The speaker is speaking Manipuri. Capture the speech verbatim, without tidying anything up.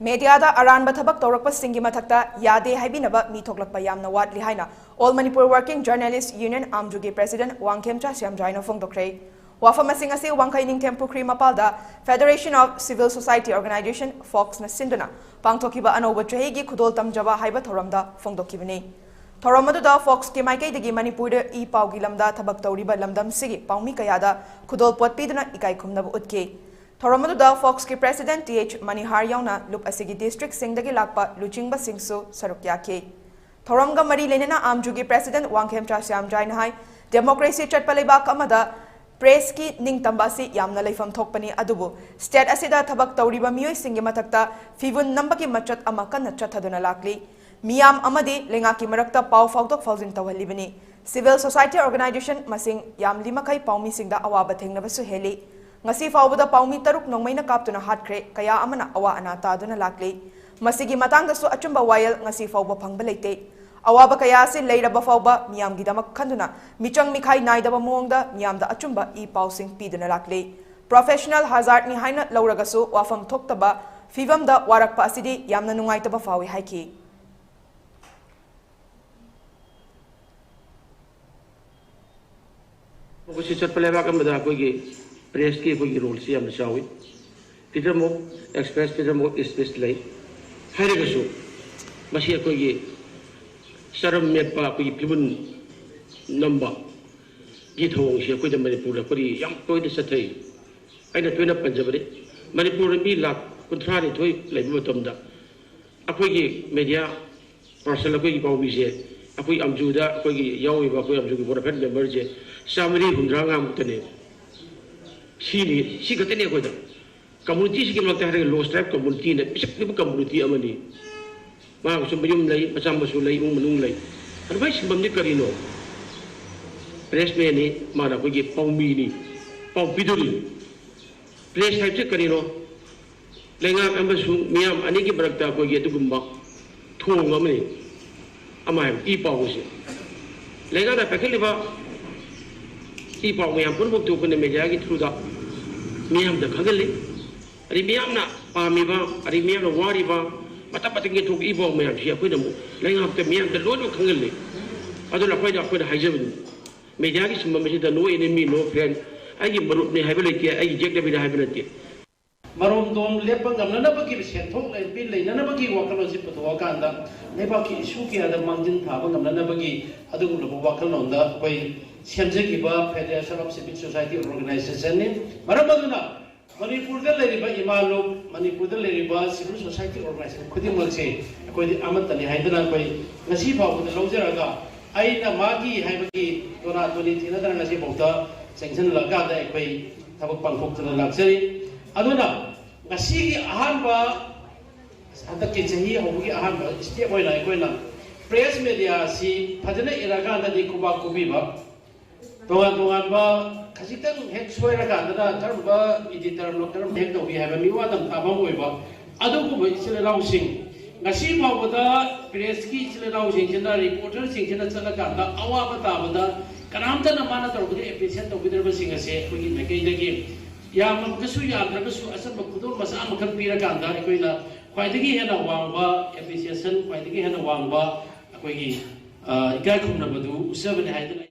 ꯃꯦꯗꯤꯌꯥꯗ ꯑꯔꯥꯟꯕ ꯊꯕꯛ ꯇꯧꯔꯛꯄꯁꯤꯡꯒꯤ ꯃꯊꯛꯇ ꯌꯥꯗꯦ ꯍꯥꯏꯕꯤꯅꯕ ꯃꯤ ꯊꯣꯛꯂꯛꯄ ꯌꯥꯝꯅ ꯋꯥꯠꯂꯤ ꯍꯥꯏꯅ All Manipur Working Journalist Union, ꯑꯥꯝꯖꯨꯒꯤ ꯄ꯭ꯔꯦꯁꯤꯗꯦꯟꯠ ꯋꯥꯡꯈꯦꯝꯆꯥ ꯁ꯭ꯌꯥꯝꯖꯥꯏꯅ ꯐꯣꯡꯗꯣꯛꯈ꯭ꯔꯦ꯫ ꯋꯥꯐꯝ ꯑꯁꯤꯡ ꯑꯁꯤ ꯋꯥꯡꯈꯩ ꯅꯤꯡꯊꯦꯝ ꯄꯨꯈ꯭ꯔꯤ ꯃꯄꯥꯜꯗ Federation of Civil Society Organisation, ꯐꯣꯛꯁꯅ ꯁꯤꯟꯗꯨꯅ ꯄꯥꯡꯊꯣꯛꯈꯤꯕ ꯑꯅꯧꯕ ꯆꯍꯤꯒꯤ ꯈꯨꯗꯣꯜ ꯇꯝꯖꯕ ꯍꯥꯏꯕ ꯊꯧꯔꯝꯗ ꯐꯣꯡꯗꯣꯛꯈꯤꯕꯅꯤ꯫ ꯊꯧꯔꯝ ꯑꯗꯨꯗ ꯐꯣꯛꯁꯀꯤ ꯃꯥꯏꯀꯩꯗꯒꯤ ꯃꯅꯤꯄꯨꯔꯗ ꯏ ꯄꯥꯎꯒꯤ ꯂꯝꯗ ꯊꯕꯛ ꯇꯧꯔꯤꯕ ꯂꯝꯗꯝꯁꯤꯒꯤ ꯄꯥꯎꯃꯤ ꯀꯌꯥꯗ ꯈꯨꯗꯣꯜ ꯄꯣꯠ ꯄꯤꯗꯨꯅ ꯏꯀꯥꯏ ꯈꯨꯝꯅꯕ ꯎꯠꯈꯤ꯫ ꯊꯧꯔꯝ ꯑꯗꯨꯗ ꯐꯣꯛꯁꯀꯤ ꯄ꯭ꯔꯦꯁꯤꯗꯦꯟꯠ ꯇꯤ ꯑꯩꯆ ꯃꯅꯤꯍꯥꯔ ꯌꯥꯎꯅ ꯂꯨꯞ ꯑꯁꯤꯒꯤ ꯗꯤꯁꯇ꯭ꯔꯤꯛꯁꯤꯡꯗꯒꯤ ꯂꯥꯛꯄ ꯂꯨꯆꯤꯡꯕꯁꯤꯡꯁꯨ ꯁꯔꯨꯛ ꯌꯥꯈꯤ꯫ ꯊꯧꯔꯝꯒ ꯃꯔꯤ ꯂꯩꯅꯅ ꯑꯥꯝꯖꯨꯒꯤ ꯄ꯭ꯔꯦꯁꯤꯗꯦꯟꯠ ꯋꯥꯡꯈꯦꯝꯆꯥ ꯁ꯭ꯌꯥꯝꯖꯥꯏꯅ ꯍꯥꯏ, ꯗꯦꯃꯣꯀ꯭ꯔꯦꯁꯤ ꯆꯠꯄ ꯂꯩꯕꯥꯛ ꯑꯃꯗ ꯄ꯭ꯔꯦꯁꯀꯤ ꯅꯤꯡꯇꯝꯕ ꯑꯁꯤ ꯌꯥꯝꯅ ꯂꯩꯐꯝ ꯊꯣꯛꯄꯅꯤ, ꯑꯗꯨꯕꯨ ꯁ꯭ꯇꯦꯠ ꯑꯁꯤꯗ ꯊꯕꯛ ꯇꯧꯔꯤꯕ ꯃꯤꯑꯣꯏꯁꯤꯡꯒꯤ ꯃꯊꯛꯇ ꯐꯤꯕꯨꯟ ꯅꯝꯕꯒꯤ ꯃꯆꯠ ꯑꯃ ꯀꯟꯅ ꯆꯠꯊꯗꯨꯅ ꯂꯥꯛꯂꯤ꯫ ꯃꯤꯌꯥꯝ ꯑꯃꯗꯤ ꯂꯩꯉꯥꯛꯀꯤ ꯃꯔꯛꯇ ꯄꯥꯎ ꯐꯥꯎꯗꯣꯛ ꯐꯥꯎꯖꯤꯟ ꯇꯧꯍꯜꯂꯤꯕꯅꯤ꯫ Civil Society Organisation ꯃꯁꯤꯡ ꯌꯥꯝꯂꯤ ꯃꯈꯩ ꯄꯥꯎꯃꯤꯁꯤꯡꯗ ꯑꯋꯥꯕ ꯊꯦꯡꯅꯕꯁꯨ ꯍꯦꯜꯂꯤ꯫ ꯉꯁꯤ ꯐꯥꯎꯕꯗ ꯄꯥꯎꯃꯤ ꯇꯔꯨꯛ ꯅꯣꯡꯃꯩꯅ ꯀꯥꯞꯇꯨꯅ ꯍꯥꯠꯈ꯭ꯔꯦ, ꯀꯌꯥ ꯑꯃꯅ ꯑꯋꯥ ꯑꯅꯥ ꯇꯥꯗꯨꯅ ꯂꯥꯛꯂꯤ꯫ ꯃꯁꯤꯒꯤ ꯃꯇꯥꯡꯗꯁꯨ ꯑꯆꯨꯝꯕ ꯋꯥꯌꯦꯜ ꯉꯁꯤ ꯐꯥꯎꯕ ꯐꯪꯕ ꯂꯩꯇꯦ꯫ ꯑꯋꯥꯕ ꯀꯌꯥ ꯑꯁꯤ ꯂꯩꯔꯕ ꯐꯥꯎꯕ ꯃꯤꯌꯥꯝꯒꯤꯗꯃꯛ ꯈꯟꯗꯨꯅ ꯃꯤꯆꯪ ꯃꯤꯈꯥꯏ ꯅꯥꯏꯗꯕ ꯃꯑꯣꯡꯗ ꯃꯤꯌꯥꯝꯗ ꯑꯆꯨꯝꯕ ꯏ ꯄꯥꯎꯁꯤꯡ ꯄꯤꯗꯨꯅ ꯂꯥꯛꯂꯤ꯫ Professional hazardꯅꯤ ꯍꯥꯏꯅ ꯂꯧꯔꯒꯁꯨ ꯋꯥꯐꯝ ꯊꯣꯛꯇꯕ ꯐꯤꯚꯝꯗ ꯋꯥꯔꯛꯄ ꯑꯁꯤꯗꯤ ꯌꯥꯝꯅ ꯅꯨꯡꯉꯥꯏꯇꯕ ꯐꯥꯎꯏ ꯍꯥꯏꯈꯤ꯫ ꯃꯈꯣꯏꯁꯤ ꯆꯠꯄ ꯂꯩꯕꯥꯛ ꯑꯃꯗ ꯑꯩꯈꯣꯏꯒꯤ ꯄ꯭ꯔꯦꯁꯀꯤ ꯑꯩꯈꯣꯏꯒꯤ ꯔꯣꯜꯁꯤ ꯌꯥꯝꯅ ꯆꯥꯎꯏ꯫ Freedom of express, freedom of speech ꯂꯩ ꯍꯥꯏꯔꯒꯁꯨ, ꯃꯁꯤ ꯑꯩꯈꯣꯏꯒꯤ ꯆꯔꯝ ꯃꯦꯠꯄ, ꯑꯩꯈꯣꯏꯒꯤ ꯐꯤꯕꯨꯟ ꯅꯝꯕꯒꯤ ꯊꯧꯑꯣꯡꯁꯤ ꯑꯩꯈꯣꯏꯗ ꯃꯅꯤꯄꯨꯔꯗ ꯑꯩꯈꯣꯏꯒꯤ ꯌꯥꯝ ꯇꯣꯏꯅ ꯆꯠꯊꯩ꯫ ꯑꯩꯅ ꯇꯣꯏꯅ ꯄꯟꯖꯕꯅꯤ, ꯃꯅꯤꯄꯨꯔꯗ ꯃꯤ ꯂꯥꯈ ꯀꯨꯟꯊ꯭ꯔꯥ ꯅꯤꯊꯣꯏ ꯂꯩꯕ ꯃꯇꯝꯗ ꯑꯩꯈꯣꯏꯒꯤ ꯃꯦꯗꯤꯌꯥ ꯄꯥꯔꯁꯟ, ꯑꯩꯈꯣꯏꯒꯤ ꯄꯥꯎꯃꯤꯁꯦ, ꯑꯩꯈꯣꯏ ꯑꯥꯝꯖꯨꯗ ꯑꯩꯈꯣꯏꯒꯤ ꯌꯥꯎꯔꯤꯕ ꯑꯩꯈꯣꯏ ꯑꯥꯝꯖꯨꯒꯤ ꯕꯣꯅꯥꯐꯥꯏꯠ ꯃꯦꯝꯕꯔꯁꯦ ꯆꯥꯃꯔꯤ ꯍꯨꯝꯗ꯭ꯔꯥ ꯃꯉꯥꯃꯨꯛꯇꯅꯦ꯫ ꯁꯤꯅꯤ, ꯁꯤ ꯈꯛꯇꯅꯦ ꯑꯩꯈꯣꯏꯗ꯫ ꯀꯝꯃꯨꯅꯤꯇꯤꯁꯤꯒꯤ ꯃꯔꯛꯇ ꯍꯥꯏꯔꯒ ꯂꯣꯁ ꯇ꯭ꯔꯥꯏꯕ ꯀꯝꯃꯨꯅꯤꯇꯤꯅ ꯄꯤꯁꯛ ꯄꯤꯛꯄ ꯀꯝꯃꯨꯅꯤꯇꯤ ꯑꯃꯅꯤ꯫ ꯃꯥꯒꯁꯨ ꯃꯌꯨꯝ ꯂꯩ, ꯃꯆꯥ ꯃꯁꯨ ꯂꯩ, ꯏꯃꯨꯡ ꯃꯅꯨꯡ ꯂꯩ꯫ ꯑꯗꯨ ꯃꯥꯏ ꯁꯤꯟꯐꯝꯗꯤ ꯀꯔꯤꯅꯣ? ꯄ꯭ꯔꯦꯁꯃꯦꯟꯅꯤ, ꯃꯥꯅ ꯑꯩꯈꯣꯏꯒꯤ ꯄꯥꯎꯃꯤꯅꯤ, ꯄꯥꯎ ꯄꯤꯗꯧꯔꯤꯅꯤ꯫ ꯄ꯭ꯔꯦꯁ ꯍꯥꯏꯕꯁꯤ ꯀꯔꯤꯅꯣ? ꯂꯩꯉꯥꯛ ꯑꯃꯁꯨꯡ ꯃꯤꯌꯥꯝ ꯑꯅꯤꯒꯤ ꯃꯔꯛꯇ ꯑꯩꯈꯣꯏꯒꯤ ꯑꯗꯨꯒꯨꯝꯕ ꯊꯣꯡ ꯑꯃꯅꯤ꯫ ꯑꯃ ꯍꯥꯏꯕ ꯏ ꯄꯥꯎꯁꯦ, ꯂꯩꯉꯥꯛꯅ ꯄꯥꯏꯈꯠꯂꯤꯕ ꯏ ꯄꯥꯎ ꯃꯌꯥꯝ ꯄꯨꯝꯅꯃꯛꯇꯨ ꯑꯩꯈꯣꯏꯅ ꯃꯦꯗꯤꯌꯥꯒꯤ ꯊ꯭ꯔꯨꯗ ꯃꯤꯌꯥꯝꯗ ꯈꯪꯍꯜꯂꯤ꯫ ꯑꯗꯩ ꯃꯤꯌꯥꯝꯅ ꯄꯥꯝꯃꯤꯕ, ꯑꯗꯩ ꯃꯤꯌꯥꯝꯅ ꯋꯥꯔꯤꯕ, ꯃꯇꯝ ꯃꯇꯝꯒꯤ ꯊꯣꯛꯄ ꯏꯕꯣ ꯃꯌꯥꯝꯁꯤ ꯑꯩꯈꯣꯏꯅ ꯑꯃꯨꯛ ꯂꯩꯉꯥꯛꯇ ꯃꯤꯌꯥꯝꯗ ꯂꯣꯏꯅꯃꯛ ꯈꯪꯍꯜꯂꯤ꯫ ꯑꯗꯨꯅ ꯑꯩꯈꯣꯏꯅ ꯑꯩꯈꯣꯏꯅ ꯍꯥꯏꯖꯕꯅꯤ, ꯃꯦꯗꯤꯌꯥꯒꯤ ꯁꯤꯟꯐꯝ ꯑꯁꯤꯗ "No enemy, no friend", ꯑꯩꯒꯤ ꯃꯔꯨꯞꯅꯤ ꯍꯥꯏꯕ ꯂꯩꯇꯦ, ꯑꯩꯒꯤ ꯌꯦꯛꯅꯕꯤꯅꯤ ꯍꯥꯏꯕ ꯅꯠꯇꯦ꯫ ꯃꯔꯣꯝꯗꯣꯝ ꯂꯦꯞꯄ ꯉꯝꯅꯅꯕꯒꯤ, ꯁꯦꯟꯊꯣꯛ ꯂꯝꯕꯤ ꯂꯩꯅꯅꯕꯒꯤ ꯋꯥꯈꯜꯂꯣꯟꯁꯤ ꯄꯨꯊꯣꯛꯑꯀꯥꯟꯗ ꯂꯩꯕꯥꯛꯀꯤ ꯏꯁꯨ ꯀꯌꯥꯗ ꯃꯥꯡꯖꯤꯟ ꯊꯥꯕ ꯉꯝꯅꯅꯕꯒꯤ ꯑꯗꯨꯒꯨꯝꯂꯕ ꯋꯥꯈꯜꯂꯣꯟꯗ ꯑꯩꯈꯣꯏ ꯁꯦꯝꯖꯈꯤꯕ Federation of Civil Society Organizationꯅꯤ꯫ ꯃꯔꯝ ꯑꯗꯨꯅ ꯃꯅꯤꯄꯨꯔꯗ ꯂꯩꯔꯤꯕ ꯏꯃꯥ ꯂꯨꯞ, ꯃꯅꯤꯄꯨꯔꯗ ꯂꯩꯔꯤꯕ civil society organization ꯈꯨꯗꯤꯡꯃꯛꯁꯦ ꯑꯩꯈꯣꯏꯗꯤ ꯑꯃꯠꯇꯅꯤ ꯍꯥꯏꯗꯅ ꯑꯩꯈꯣꯏ ꯉꯁꯤ ꯐꯥꯎꯕꯗ ꯂꯧꯖꯔꯒ, ꯑꯩꯅ ꯃꯥꯒꯤ ꯍꯥꯏꯕꯒꯤ ꯇꯣꯅꯥ ꯇꯣꯅꯤ ꯊꯤꯅꯗꯅ ꯉꯁꯤ ꯐꯥꯎꯗ ꯆꯪꯁꯤꯜꯂꯀꯥꯟꯗ ꯑꯩꯈꯣꯏ ꯊꯕꯛ ꯄꯥꯡꯊꯣꯛꯇꯨꯅ ꯂꯥꯛꯆꯔꯤ꯫ ꯑꯗꯨꯅ ꯉꯁꯤꯒꯤ ꯑꯍꯥꯟꯕ, ꯍꯟꯗꯛꯀꯤ ꯆꯍꯤ ꯍꯧꯕꯒꯤ ꯑꯍꯥꯟꯕ step ꯑꯣꯏꯅ ꯑꯩꯈꯣꯏꯅ press media ꯑꯁꯤ ꯐꯖꯅ ꯏꯔꯀꯥꯟꯗꯗꯤ ꯈꯨꯕꯥꯛ ꯈꯨꯕꯤꯕ, ꯇꯣꯉꯥꯟ ꯇꯣꯉꯥꯟꯕ ꯈꯖꯤꯛꯇꯪ ꯍꯦꯛ ꯁꯣꯏꯔꯀꯥꯟꯗꯅ ꯀꯔꯝꯕ editorꯅꯣ, ꯀꯔꯝꯕ ꯍꯦꯛ ꯇꯧꯏ ꯍꯥꯏꯕ ꯃꯤꯋꯥ ꯇꯝ ꯇꯥꯐꯝ ꯑꯣꯏꯕ ꯑꯗꯨꯒꯨꯝꯕ ꯏꯆꯤꯜ ꯏꯅꯥꯎꯁꯤꯡ, ꯉꯁꯤ ꯐꯥꯎꯕꯗ pressꯀꯤ ꯏꯆꯤꯜ ꯏꯅꯥꯎꯁꯤꯡꯁꯤꯅ, reporterꯁꯤꯡꯁꯤꯅ ꯆꯠꯂꯀꯥꯟꯗ ꯑꯋꯥꯕ ꯇꯥꯕꯗ ꯀꯅꯥꯝꯇꯅ ꯃꯥꯅ ꯇꯧꯔꯛꯄꯗ appreciate ꯇꯧꯕꯤꯗ꯭ꯔꯕꯁꯤꯡ ꯑꯁꯦ ꯑꯩꯈꯣꯏꯒꯤ ꯃꯥꯏꯀꯩꯗꯒꯤ ꯌꯥꯝꯃꯒꯁꯨ ꯌꯥꯝꯗ꯭ꯔꯒꯁꯨ ꯑꯆꯝꯕ ꯈꯨꯗꯣꯜ ꯃꯆꯥ ꯑꯃꯈꯛ ꯄꯤꯔꯀꯥꯟꯗ ꯑꯩꯈꯣꯏꯅ ꯈ꯭ꯋꯥꯏꯗꯒꯤ ꯍꯦꯟꯅ ꯋꯥꯡꯕ appreciation, ꯈ꯭ꯋꯥꯏꯗꯒꯤ ꯍꯦꯟꯅ ꯋꯥꯡꯕ ꯑꯩꯈꯣꯏꯒꯤ, ꯑ, ꯏꯀꯥꯏ ꯈꯨꯝꯅꯕꯗꯨ ꯎꯠꯆꯕꯅꯤ ꯍꯥꯏꯗꯅ